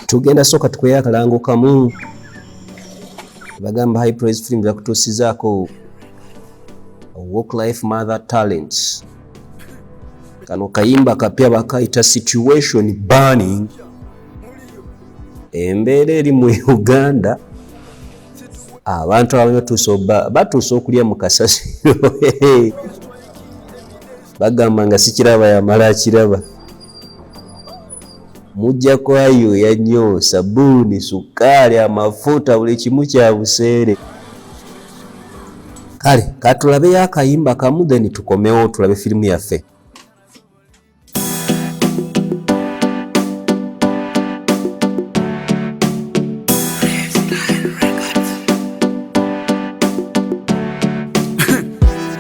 Tugenda sooka tukweyo akalango kamu. Bagamba High Praise Film bakutuusizaako Walk Life Mother Talents. Kano kayimba kapya bakayita Situation Burning. Embeera eri mu Uganda, abantu abamu batuuse okulya mu kasasiro. Bagamba nga sikiraba yamala akiraba. Mujja kwayoya nnyo, sabbuuni, sukaali, amafuta, buli kimu kya buseere. Kale katulabeyo akayimba kamu, then tukomewo tulabe firimu yaffe.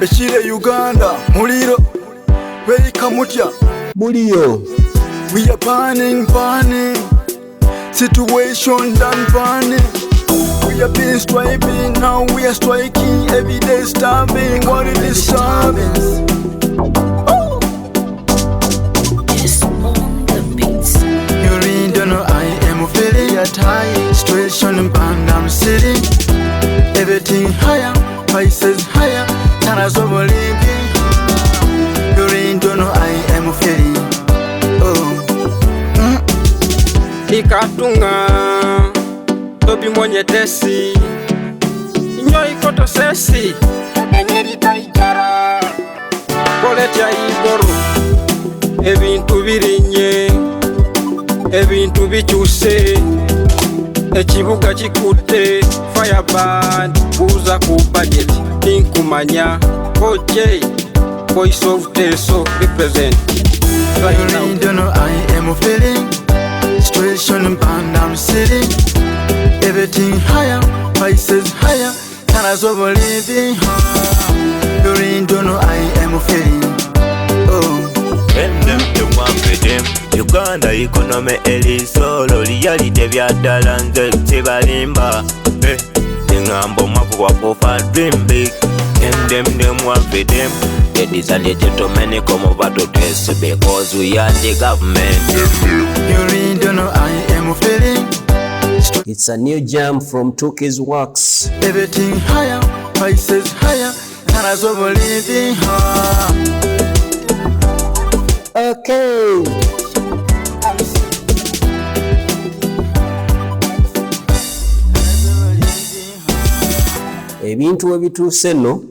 Ekire Uganda muliro werika mutya. Muliyo. We are burning, burning. Situation done burning. We have been striving, now we are striking. Every day starving, what is this service? Oh. Just on the beats. You really don't know I am feeling tired. Situation band, I'm sitting. Everything higher, prices higher. Tana of living. You really don't know I am feeling. Oh. Ikatunga tobi monyetesi nyo ikotosesi enyeritaijara koletya iboru ebintu birinye ebintu bikyuse ekibuga kikutte fireband buuza ku budget tinkumanya koje voice of Teso represent. You really don't know I am feeling. Situation band, I'm sitting. Everything higher, prices higher. Tana of living. You really don't know I am feeling. Oh. Uganda economy eri solo reality bya ddala nze kibalimba. Eŋŋambo omwavu wakufa dream big. Them them them want for them. Ladies and gentlemen, come over to test because we are the government. You really don't know I am feeling. It's a new jam from Tukey's Works. Everything higher, prices higher. Tana of living. Okay. Ebintu we bituuse nno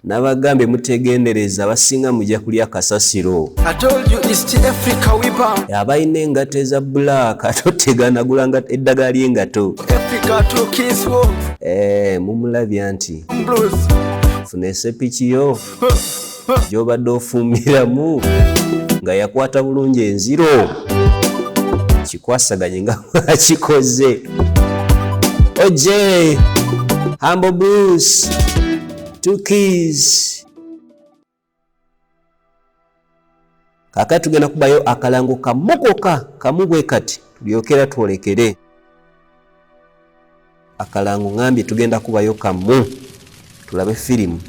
nabagambye mutegendereza, abasinga mujja kulya kasasiro. I told you it's the Africa we bound. Abalina engato eza black toteganagula nga eddagala ly'engato. Africa two kiss wolf. Mumulabya nti Blues. funa esepiki yo gy'obadde ofumbiramu nga yakwata bulungi enziro, kikwasaganye nga bwakikoze. OJ Humble Bruce Two Keys. Kaakati tugenda kubayo akalango kamukoka kamu bwe kati tulyokera twolekere akalango. Ngambye tugenda kubayo kamu tulabe firimu.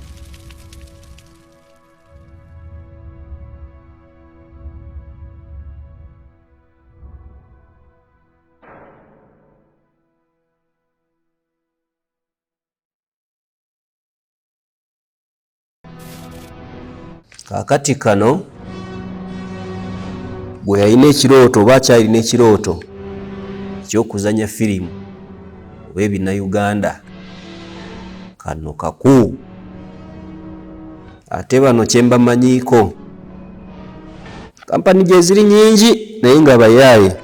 Kaakati kano gwe yalina ekirooto oba akyalina ekirooto eky'okuzannya firimu oba ebinnauganda, kano kaku. Ate bano kye mbamanyiiko, kampani gye ziri nnyingi naye nga bayaaye,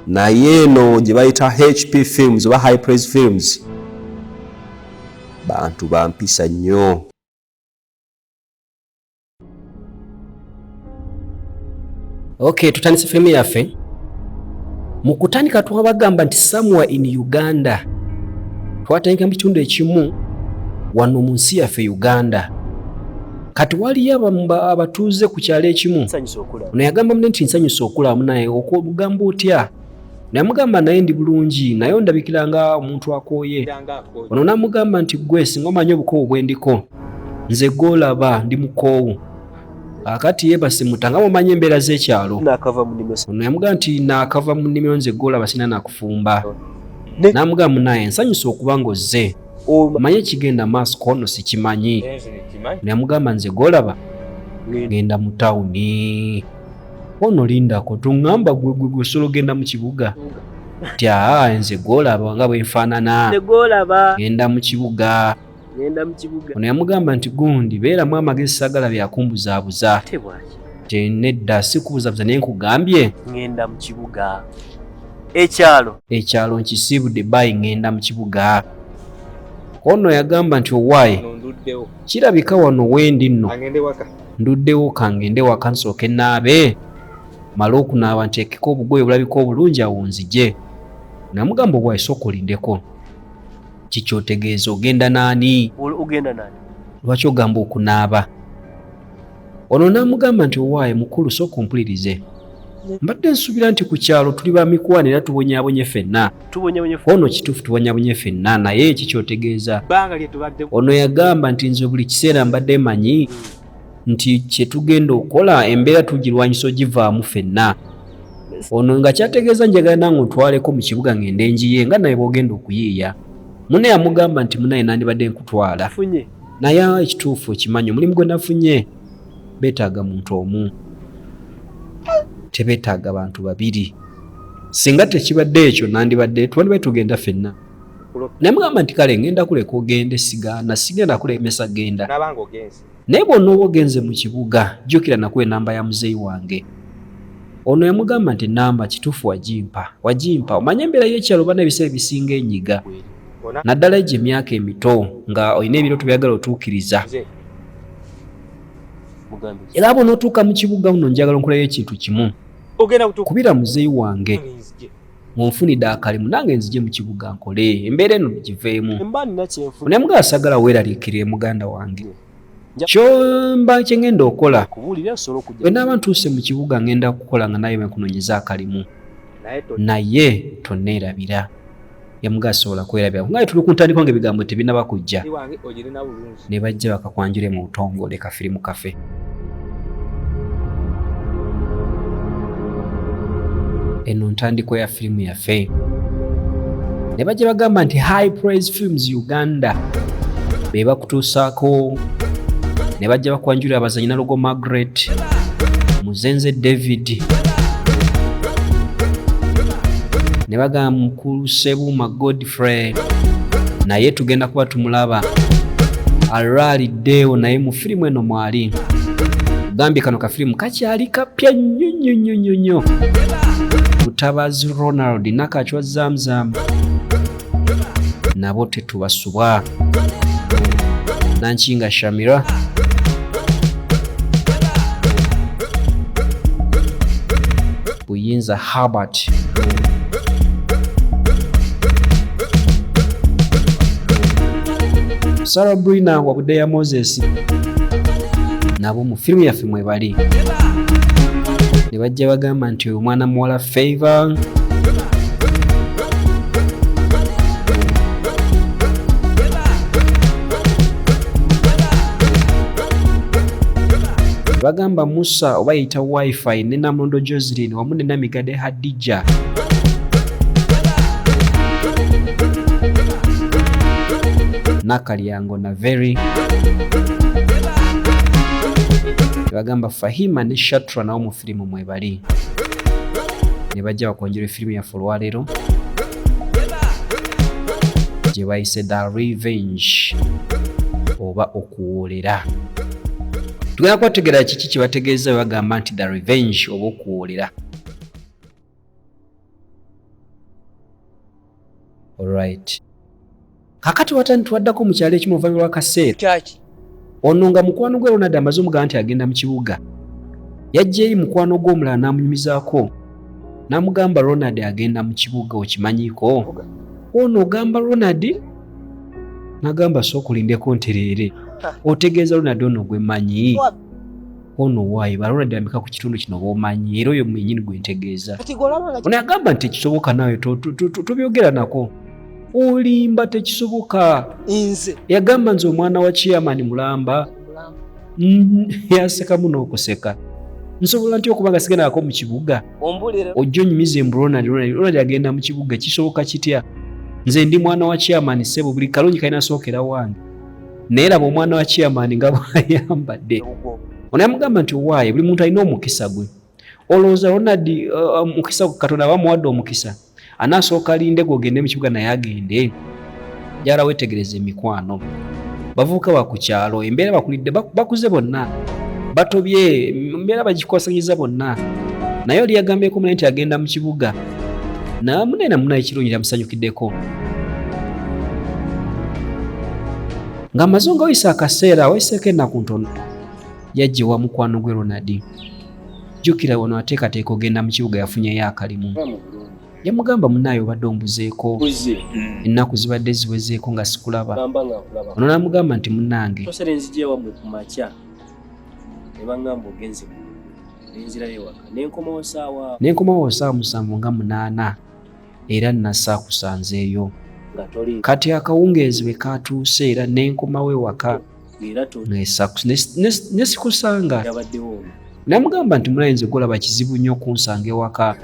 naye eno gye bayita HP Films oba High Praise Films, bantu bampisa nnyo. Okay, tutandise firimu yaffe. Mu kutandika twabagamba nti somewhere in Uganda, twatandika mu kitundu ekimu wano mu nsi yaffe Uganda. Kati waliyo abatuuze ku kyalo ekimu. Ono yagamba munne nti nsanyusa okulaba munaye, okugamba otya? Namugamba naye ndi bulungi, naye ondabikira nga omuntu akooye. Ono n'amugamba nti ggwe singa omanyi obukoowu bwe ndiko, nze gw'olaba ndi mukoowu. Akati yeebase muta nga mumanyi embeera z'ekyalo. Nakava mu nnimiro. Ono yamugamba nti naakava mu nnimiro, nze gwolaba sina nakufumba. Ne- N'amugamba, munaye nsanyusa okuba ng'ozze, Oma- manye ekigenda maaso kono sikimanyi. Namugamba, nze gwolaba ngenda mu tawuni. Ono lindako, tuŋŋamba gwe gwe gwe osobola ogenda mu kibuga? Nti aa, nze gwolaba nga bwe nfaanana Ne gwolaba ngenda mu kibuga. Ngenda mu kibuga. Ono yamugamba nti gundi, beeramu amagezi, sagala byakumbuzaabuza. Ate bwaki? Nti nedda, si kubuzabuza, naye nkugambye Ngenda mu kibuga, ekyalo. Ekyalo nkisiibudde, bayi, ngenda mu kibuga. Ono yagamba nti owaaye, kirabika wano wendi nno nduddewo, kangende waka nsooke naabe, male okunaaba nteekeko obugoye obulabika obulungi, awo nzije. Namugamba, owaaye, sooka olindeko, kikyotegeeza ogenda naani? Ogenda nani? Lwaki ogamba okunaaba? Ono n'amugamba nti owaaye mukulu, sooka ompulirize, mbadde nsuubira nti ku kyalo tuli ba mikwano era tubonyaabonye ffenna. Tubonyabonye. Ono kituufu tubonyaabonye ffenna, naye kikyotegeeza Bbanga lye tubadde. Ono yagamba nti nze buli kiseera mbadde manyi nti kyetugenda okukola embeera tugirwanyisa ogivaamu ffenna. Ono nga kyategeeza, njagala nange ontwaleko mu kibuga ngende njiye nga naye bwogenda okuyiiya. Munne yamugamba nti munaye nandibadde nkutwala, Funye. naye ekituufu okimanyi omulimu gwe nafunye beetaaga muntu omu, tebeetaaga bantu babiri. Singa tekibadde ekyo nandibadde twandibadde tugenda ffenna. Namugamba nti kale ngenda kuleka ogende, sigaana, sigenda kulemesa, genda. Nabanga ogenze. Naye bw'onooba ogenze mu kibuga, jjukira nakuwa enamba ya muzeeyi wange. Ono yamugamba nti enamba kituufu wagimpa, wagimpa. Omanye embeera y'ekyalo bana ebiseera ebisinga enyiga, naddala egyo emyaka emito nga olina ebirooto byagala otuukiriza. Nze. Mugambe. Era bw'onootuuka mu kibuga muno, njagala onkolayo ekintu kimu. Ogenda kutuuka. Kubira muzeeyi wange Nzije. ng'onfunidde akalimu, nange nzije mu kibuga nkole embeera eno giveemu. Mba nina kyenfuna. Naye mugamba, sagala weeraliikirire muganda wange, kyomba kye ngenda okola, Kubuulira osobola okujja. Bwe naaba ntuuse mu kibuga ngenda kukola nga naye bwenkunoonyeza akalimu. Naye to. Naye tonneerabira. Yamuga asobola kwerabira nga tuli ku ntandikwa nga ebigambo tebinaba kujja. Wange ogirina bulungi. Ne bajja bakakwanjule mu butongole kafirimu kafe. Eno ntandikwa ya firimu yaffe. Ne bajja bagamba nti High Praise Films Uganda be bakutuusaako. Ne bajja bakwanjulira abazanyi: Nalogo Margaret, Muzenze David, ne bagamba mukulu Sebuuma Godfrey, naye tugenda kuba tumulaba alwaliddeewo, naye mu firimu eno mwali. Gambye kano kafirimu kakyali kapya nnyo nnyo nnyo nnyo nnyo. Mutabazi Ronald, Nakachwa Zamzam, nabo tetubasubwa. Nankinga Shamira, Buyinza Herbert, Sarah Brina, Wabudeya Moses, nabo mu firimu yaffe mwebali. Ne bajja bagamba nti oyo mwana muwala Favor. Bagamba Musa oba yeyita Wifi ne Namulondo Joselin wamu ne Namigade Hadija. Nakalyango na Very. Bagamba Fahima ne Shatra nabo mu firimu mwebali. Ne bajja bakonjera efirimu yaffe olwaleero gye bayise The Revenge oba okuwoolera. Tugenda kubategeera kiki kye bategeeza bwe bagamba nti The Revenge oba okuwoolera. Alright, kakati watani twaddako mu kyalo ekimu oluvannyuma lw'akaseera. Kyaki? Ono nga mukwano gwe Ronald amaze omugamba nti agenda mu kibuga, yajja eri mukwano gwe omulala n'amunyumizaako n'amugamba, Ronald agenda mu kibuga, okimanyiiko? Ono ogamba Ronald? N'agamba, sooka olindeko ntereere, otegeeza Ronald ono gwe mmanyi? Ono waayi, ba Ronald ameka ku kitundu kino b'omanyi? Era oyo mwennyini gwe ntegeeza. Kati golaba nga Ono yagamba nti tekisoboka, naawe tobyogera nako, olimba, tekisoboka. Nze. Yagamba, nze omwana wa chairman mulamba. Yasekamu n'okuseka. Nsobola ntya okuba nga sigendako mu kibuga? Ombulire. Ojja onyumiza embu Ronald, Ronald, Ronald agenda mu kibuga, kisoboka kitya? Nze ndi mwana wa chairman ssebo, buli kalungi kalina sookera wange. Naye laba omwana wa chairman nga bw'ayambadde. Ono yamugamba nti owaaye, buli muntu alina omukisa gwe. Olowooza Ronald omukisa Katonda aba amuwadde omukisa, anaasooka alinde gw'ogende mu kibuga naye agende? Njagala weetegereze emikwano. Bavubuka ba ku kyalo, embeera bakulidde, bakuze bonna, batobye, embeera bagikwasanyiza bonna. Naye oli yagambyeko munne nti agenda mu kibuga. Namunene munnaye ekirungi yamusanyukiddeko. Ng'amaze nga wayise akaseera, wayiseeko ennaku ntono, yajja ewa mukwano gwe Ronald. Jjukira wano ateekateeka ogenda mu kibuga, yafunyeyo akalimu. Yamugamba, munaaye obadde ombuzeeko, ennaku zibadde ziwezeeko nga sikulaba. Gamba nga nkulaba. Ono n'amugamba nti munnange. Tosere nzija ewammwe ku makya ne baŋŋamba ogenze mu ne nzirayo ewaka ne nkomawo ssaawa Ne nkomawo ssaawa 7 nga 8 era nasaakusanzeeyo. Nga toli. Kati akawungeezi bwe katuuse era ne nkomawo ewaka Era toli. Ne sikusanga. Yabaddewo ono. Namugamba nti munaye nze gwolaba kizibu nnyo okunsanga ewaka.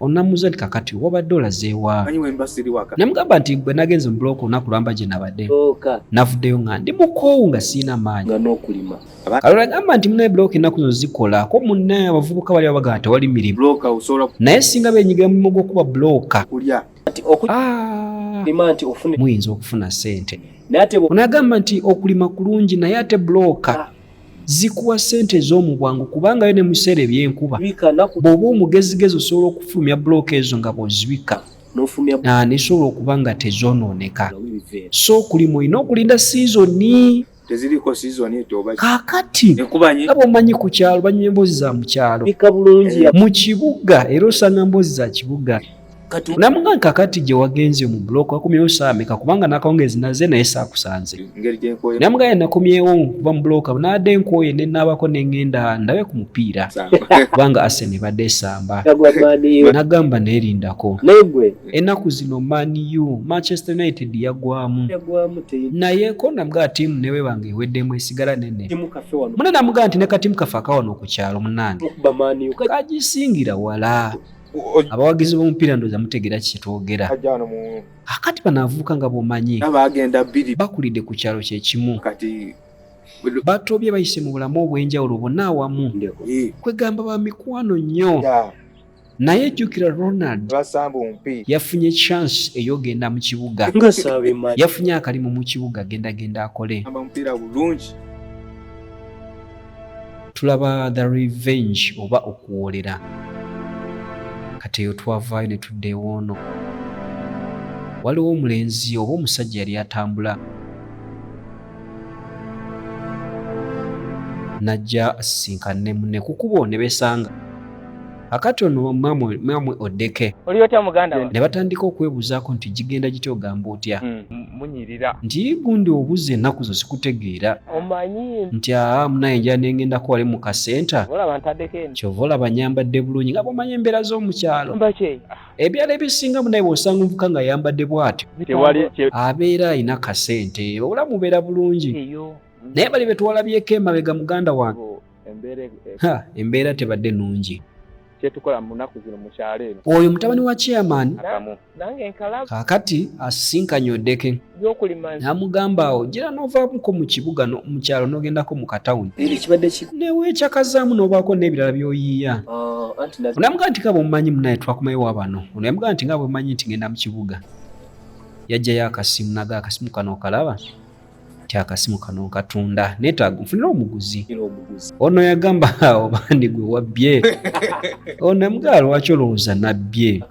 Onamuuza nti kakati wabadde olazeewa? Manyi we mba siri waka. Namugamba nti bwe nagenze mu bulooka olunaku lwamba gye nabadde. Bulooka. Navuddeyo nga ndi mukoowu nga sirina maanyi. Nga n'okulima. Kalora agamba nti munaye bulooka ennaku zino zikola ko munnaye abavubuka bali babaga nti tewali mirimu. Bulooka osobola Naye singa beenyigira mu mulimu gw'okuba bulooka. kulya. Nti okulima nti ofune. Muyinza okufuna ssente. Naye ate Ono agamba nti okulima kulungi naye ate bulooka zikuwa ssente ez'omu bwangu kubanga yo ne mu biseera eby'enkuba Bika naku bw'oba omugezigezi osobola okufulumya bulooka ezo nga bw'ozibika. N'ofulumya Nesobola okuba nga tezoonooneka. Ebiveera. So okulima olina okulinda siizoni. Teziriiko siizoni eto oba Kaakati enkuba nyi- nga bw'omanyi ku kyalo banyumya emboozi za mu kyalo. Bika bulungi. Mu kibuga era osanga mboozi za kibuga. Kati Namugamba kakati gye wagenze mu bulooka wakomyewo ssaawa mmeka kubanga n'akawungeezi naze naye saakusanze. Engeri gye nkooye. Namugamba nakomyewo kuva mu bulooka n'adde nkooye ne naabako ne ŋŋenda ndabe ku mupiira. Kubanga Arsenal ebadde esamba. Yagwa Man U. Nagamba neerindako. Naye gwe. Ennaku zino Man U, Manchester United yagwamu. Yagwamu teyi. Naye ko namugamba ttiimu ne bw'eba nga eweddemu esigala nene. Ttiimu kaffe wano. Munne namugamba nti ne katiimu kaffe akawano ku kyalo munnange. Okuba Man U. Kagisingira wala. Abawagizi b'omupiira ndowooza mutegeera ki kye twogera. Ajja wano mu Akati bano abavubuka nga bw'omanyi. N'abagenda bbiri. Bakulidde ku kyalo kye kimu. Kati batobye bayise mu bulamu obw'enjawulo bonna awamu. Kwegamba ba mikwano nnyo. Naye jjukira Ronald Basamba omupiira. yafunye chance ey'ogenda mu kibuga. Nga saabimanyi. Yafunye akalimu mu kibuga agendagenda akole. Basamba omupiira bulungi. Tulaba the revenge oba okuwoolera. Kati eyo twavaayo ne tudda ewoono. Waliwo omulenzi oba omusajja yali atambula. N'ajja asisinkane munne ku kkubo ne beesanga. Akati ono mwamwe Odeke. Oli otya muganda wange? Ne batandika okwebuuzaako nti gigenda gitya ogamba otya? Munyirira. Nti gundi obuze ennaku zo sikutegeera. Omanyi. Nti aa munaye nja ne ngendako wali mu kasenta. Olaba ntaddeko eno. Ky'ova olaba nyambadde bulungi nga bw'omanyi embeera z'omu kyalo. Mba ki? Ebyalo ebisinga munaye bw'osanga omuvubuka ng'ayambadde bw'atyo. Tewali kye- Abeera alina kasente, obulamu bubeera bulungi. Eyo. Naye bali be twalabyeko emabega muganda wange. Embeera Ha, embeera tebadde nnungi. Kyetukola mu nnaku zino mu kyalo eno. Oyo mutabani wa chairman. Akamu. Nange nkalaba. Kaakati asisinkanye Odeke. By'okulima nze. N'amugamba awo gira n'ovaamuko mu kibuga mu kyalo n'ogendako mu katawuni. Era ekibadde ki- Ne weekyakazaamu n'obaako n'ebirala by'oyiiya. Anti na- Ono yamugamba nti nga bw'omumanyi munnaye twakomayo wa bano. Ono yamugamba nti nga bw'omanyi nti ngenda mu kibuga. Yaggyayo akasimu n'agamba akasimu kano okalaba? Nti akasimu kano nkatunda neetaaga nfunire omuguzi. Ono yagamba oba ndi gwe wabbye. Ono yamugamba lwaki olowooza nabbye?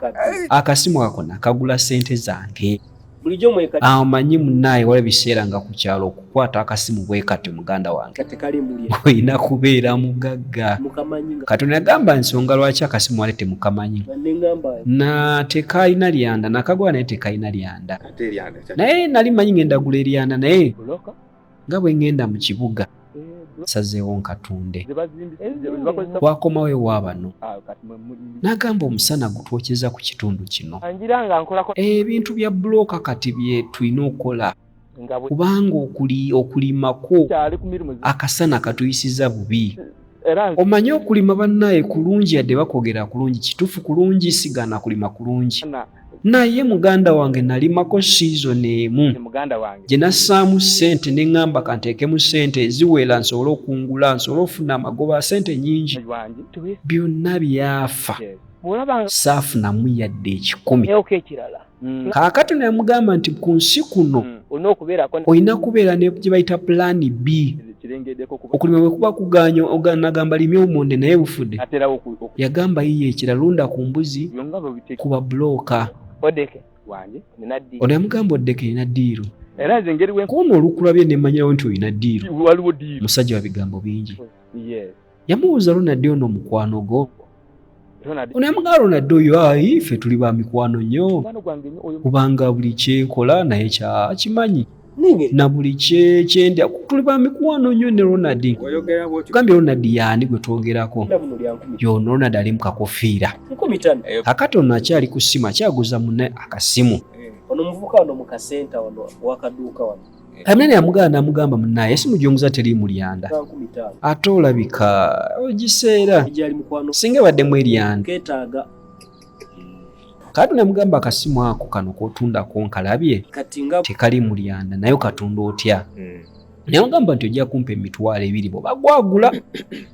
Akasimu ako nakagula ssente zange. Bulijjo mweka- Amanyi munnaye waliwo ebiseera nga ku kyalo okukwata akasimu bwe katyo muganda wange. Kati kali mulya. Olina kubeera mugagga. Mukamanyi nga- Katonda yagamba nsonga lwaki akasimu wali temukamanyi. Banne ngamba- Na tekalina lyanda, nakagula naye tekalina lyanda. Ate eryanda kya- Naye nali mmanyi ngenda gula eryanda naye Buloka? nga bwe ngenda mu kibuga nsazeewo nkatunde. Ze bazimbisa, ze bakozesa- Twakomawo ewa bano. Kati mwe muli- N'agamba omusana gutwokyeza ku kitundu kino. Ngira nga nkolako- Ebintu bya bulooka kati bye tulina okukola. Nga bwe Kubanga okulimako kyali ku mirimu akasana katuyisiza bubi. Era nze Omanye okulima bannaye kulungi, yadde bakwogera kulungi, kituufu kulungi, sigaana kulima kulungi. Na Naye muganda wange nalimako season emu nze muganda wange gye nassaamu ssente ne ŋŋamba kanteekemu ssente eziwera nsobole okungula, nsobole okufuna amagoba, ssente nnyingi. Wange. Byonna byafa. Yes. Bw'olaba nga Saafunamu yadde 100. Neeko ekirala. Kaakati no yamugamba nti ku nsi kuno Olina okubeerako olina kubeera ne gye bayita plan B. Kirengeddeko kuba Okulima bwe kuba kuganya nagamba limya obumonde naye bufudde. Aterawo Yagamba yiye ekira lunda ku mbuzi byonna bwe kuba bulooka. Odeke. Wange. Nina ddi. Ono yamugamba Odeke nina ddiiru. Era nze engeri we Kono olukulabye ne mmanyirawo nti olina ddiiru. Waliwo ddiiru. Musajja wa bigambo bingi. Yes. Yamubuuza Ronald ono mukwano gwo. Ronald. Ono yamugamba Ronald oyo ayi ffe tuli ba mikwano nnyo. Mukwano gwange nnyo oyo. Kubanga buli kyenkola naye kyakimanyi. Nengeri. Na buli kyendya tuli ba mikwano nnyo ne Ronald. Oyogera bw'otyo. Tugambye Ronald yaani gwe twogerako? Buno lya 50. Yono Ronald ali mu kakofiira. 50. Kakati ono akyali ku ssimu akyaguza munne akasimu. Ono omuvubuka wano mu kasenta wano wakaduuka wano. Kaminene yamugamba n'amugamba munnaye essimu gy'onguza teri mu lyanda. Nga 50. Ate olabika ogiseera. Egyali mukwano. Singa ebaddemu eryanda. Keetaaga. Kaati namugamba akasimu ako kano k'otundako nkalabye. Kati nga tekali mu lyanda naye okatunda otya? Naye ogamba nti ojja kumpa 20,000 bw'oba gwagula.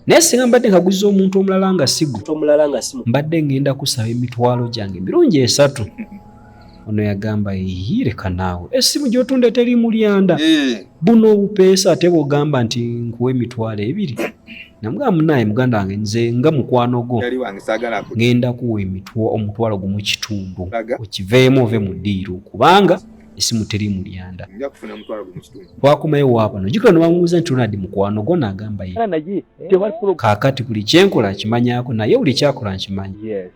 Naye singa mbadde nkaguza omuntu omulala nga si gwe. Omulala nga si mu- Mbadde ngenda kusaba emitwalo gyange emirundi 3. Ono yagamba eyi leka naawe essimu gy'otunda teri mu lyanda. Buno obupeesa ate bw'ogamba nti nkuwa 20,000. Namugamba munnaye muganda wange nze nga mukwano gwo. Yali wange saagala ku- Ngenda kuwa 500,000 kitundu. Laga. Okiveemu ove mu ddiiru kubanga essimu teri mu lyanda. Nja kufuna 50,000. Twakomayo waabano. Jjukira ne bamubuuza nti Ronald mukwano gwo n'agamba ye. Era naye tewali Kaakati buli kyenkola nkimanyaako naye buli kyakola nkimanyi. Yes.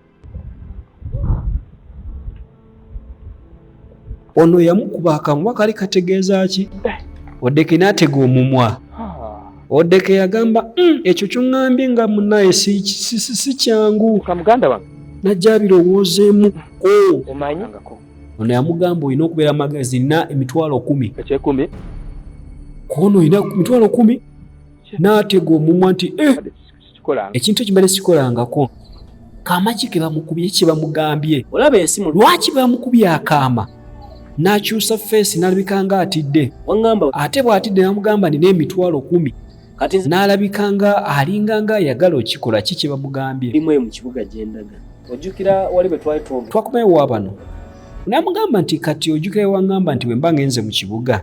Ono yamukuba akamwa kali kategeeza ki? Odeke n'atega omumwa. Odeke yagamba, ekyo ky'oŋŋambye nga munnaye si kyangu. Ka muganda wange. Najja abirowoozeemu. Omanyi? Ono yamugamba olina okubeera amagezi nina 10,000. Ekyekumi. Kono olina 10,000? N'atega omumwa nti, Sikikolanga. Ekintu ekyo mbadde sikikolangako. Kaama ki ke bamukubye, ki bamugambye? Olaba esimu. Lwaki bamukubye akaama? N'akyusa feesi n'alabika nga atidde. Waŋŋamba. Ate bw'atidde n'amugamba nina 10,000. Kati nze N'alabika nga alinga nga ayagala okikola ki kye bamugambye. Ndimu eyo mu kibuga gye ndaga. Ojjukira wali bwe twali twogera. Twakomayo wa bano. N'amugamba nti kati ojjukira waŋŋamba nti bwe mba ngenze mu kibuga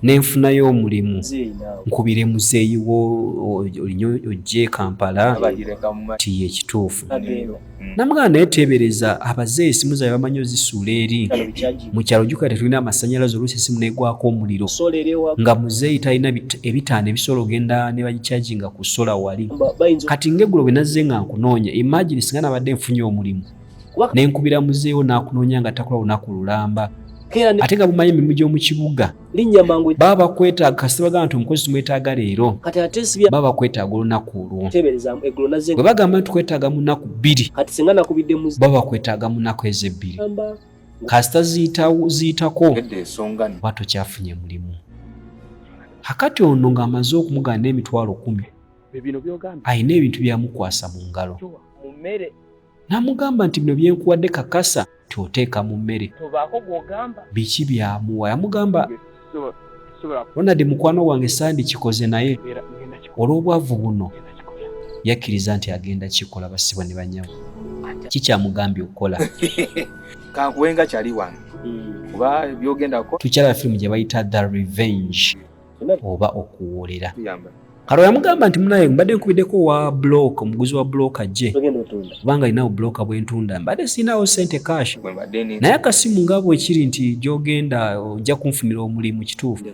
ne nfunayo omulimu. Muzeeyi naawe. Nkubire muzeeyi wo olinye ojje e Kampala. Abagireka mu ma- Nti ye kituufu. Agenda. N'amugamba naye teebereza abazeeyi essimu zaabwe bamanyi ozisuula eri. Kano bikyagi. Mu kyalo ojjukira tetulina amasannyalaze oluusi essimu n'egwako omuliro. Sola eri ewa- Nga muzeeyi talina ebitaano ebisobola ogenda ne bagikyajinga ku sola wali. Bayinza Kati ng'eggulo bwe nazze nga nkunoonya, imagine singa nabadde nfunye omulimu. Kuba- Ne nkubira muzeewo n'akunoonya nga takola lunaku lulamba. Keera ne- Ate nga bumanyi emirimu gy'omu kibuga. Linnya mangu. Baba bakwetaaga kasita bagamba nti omukozi tumwetaaga leero. Kati ate sibya- Baba bakwetaaga olunaku olwo. Teebereza eggulo nazze- Bwe bagamba nti tukwetaaga mu nnaku 2. Kati singa nakubidde muze- Baba bakwetaaga mu nnaku ezo 2. Gamba. Kasita ziyitako. Edda ensonga nno. Oba tokyafunye mulimu. Kakati ono ng'amaze okumugaana 10,000. Bino by'ogambye. Alina ebintu byamukwasa mu ngalo. Mu mmere. N'amugamba nti bino bye nkuwadde kakasa nti oteeka mu mmere. Tobaako gw'ogamba. Biki by'amuwa? Yamugamba, Ronald mukwano gwange sandikikoze naye olw'obwavu buno yakkiriza nti agenda kikola basibwa ne bannyabo. Kikyamugambye okukola. Kankuwenga kyali wange. Kuba by'ogenda kukola. Tukyalaba firimu gye bayita The Revenge oba okuwoolera. Tuyamba. Kalo yamugamba nti munaye mbadde nkubiddeko wa block, omuguzi wa block ajje. Togenda otunda. Kubanga alinawo block bwe ntunda, mbadde sirinawo ssente cash. Bwe mbadde ne- Naye akasimu nga bwe kiri nti gy'ogenda ojja kunfunira omulimu kituufu.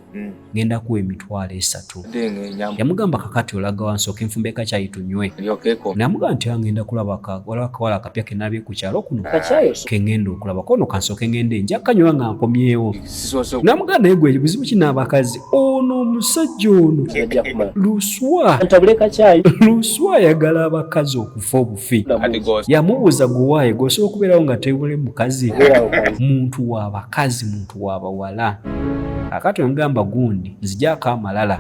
Ngenda kuwa 30,000. Mbadde ng'enyama. Yamugamba kakati olaga wansi oke nfumbe kacaayi tunywe. Ndyokeeko. Namugamba nti ngenda kulaba waliwo akawala akapya ke nalabye ku kyalo kuno. Kacaayi oso- Ke ngenda okulaba kono kansooke ngende nja kanywa nga nkomyewo. Sisoose ku- Namugamba naye gwe buzibu ki n'abakazi? Ono omusajja ono. Ajja kumala. Luswa. Ntabule kacaayi. Luswa ayagala abakazi okufa obufi. Kati g'oso- Yamubuuza gwe waaye gw'osobola okubeerawo nga tebule mukazi. Beerawo kwanza. Muntu wa bakazi, muntu wa bawala. Akati omugamba gundi nzijaako amalala,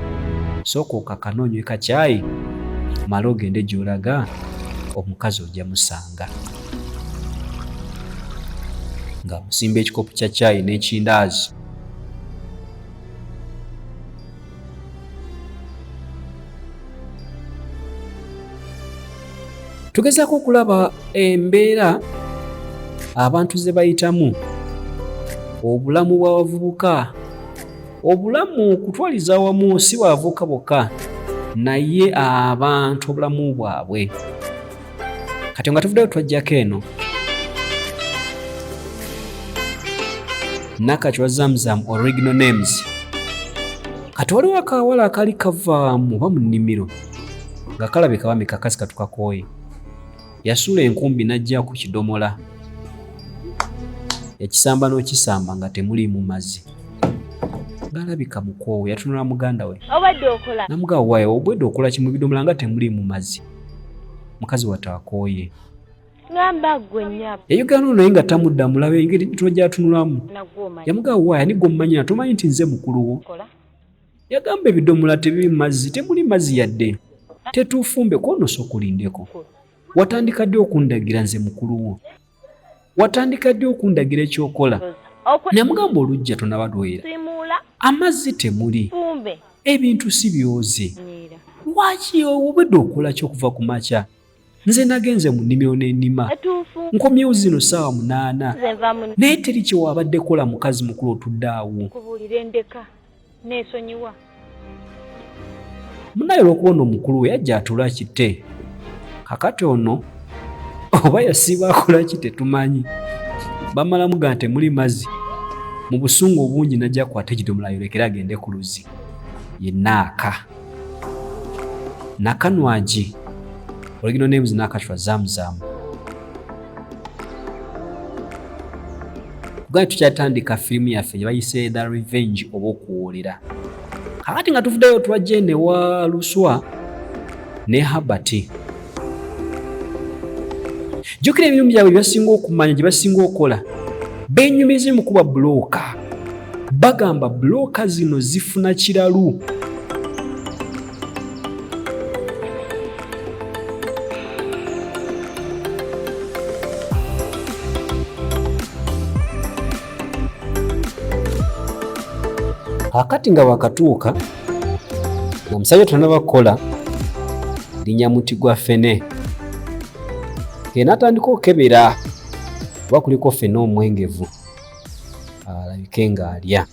sooka okakane onywe kacyayi, male ogende gy'olaga omukazi ojja musanga. Ng'amusimba ekikopo kya caayi n'ekindaazi. Tugezaako okulaba embeera abantu ze bayitamu, obulamu bw'abavubuka, obulamu okutwaliza awamu si bw'abavubuka bokka, naye abantu obulamu bwabwe. Kati nga tuvuddeyo twajjako eno Nakachwa Zamzam original names. Kati waliwo akawala akali kavaamu oba mu nnimiro nga kalabika bambi kakasi katukakooye. Yasuula enkumbi n'ajja ku kidomola, yakisamba n'okisamba nga temuliimu mazzi. Ng'alabika mukoowu, yatunula muganda we Obadde okola namugamba, waaye obwedde okola ki mu bidomola nga temuliimu mazzi? Mukazi wattu akooye. Ngamba ggwe nnyabo. Yayogera n'ono naye nga tamuddamu, laba engeri tuno gy'atunulamu. Nagwe omanyi. Yamugamba, waaye ani gw'ommanyira, tomanyi nti nze mukulu wo? Kola. Yagamba ebidomola tebiri mazzi, temuli mazzi yadde. Tetuufumbe kwono sooka olindeko. Watandika ddi okundagira nze mukulu wo? Watandika ddi okundagira ekyokola? Namugamba olujja tonaba lwera. Okusiimuula. Amazzi temuli. Fumbe. Ebintu si byoze. Nyiira. Lwaki obwedde okola ki okuva ku makya? Nze nagenze mu nnimiro n'ennima. Etuufu. Nkomyewo zino ssaawa 8. Nze nva mu Naye teri kye wabadde kola mukazi mukulu otudde awo. Kubuulira endeka. Neesonyiwa. Munnaye olw'okubona omukulu we yajja atula kite. Kakati ono oba yasiiba akola ki tetumanyi. Bamalamu ga temuli mazzi. Mu busungu obungi n'ajja akwate ekidomola ayolekere agende ku luzzi. Ye Naaka. Nakanwagi. Original names Nakachwa Zamzam. Kugaye tukyatandika firimu yaffe gye bayise The Revenge oba okuwoolera. Kakati nga tuvuddeyo twajja eno ewa Luswa ne Herbert. Jjukira emirimu gyabwe gye basinga okumanya, gye basinga okukola. Beenyumiza mu kuba bbulooka. Bagamba bbulooka zino zifuna kiralu. Kakati nga bakatuuka omusajja tanaba kukola linnya muti gwa ffene, n'atandika okukebera oba kuliko ffene omwengevu alabike ng'alya.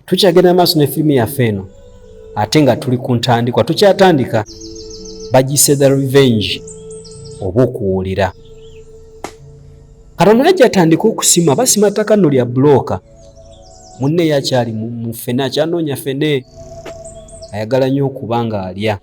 Tukyagenda maaso ne firimu yaffe eno ate nga tuli ku ntandikwa, tukyatandika bagiyise The Revenge oba okuwoolera. Katono yajja atandika okusima, basima ttaka nno lya bbulooka. Munne yakyali mu ffene, akyanoonya ffene, ayagala nnyo okuba ng'alya.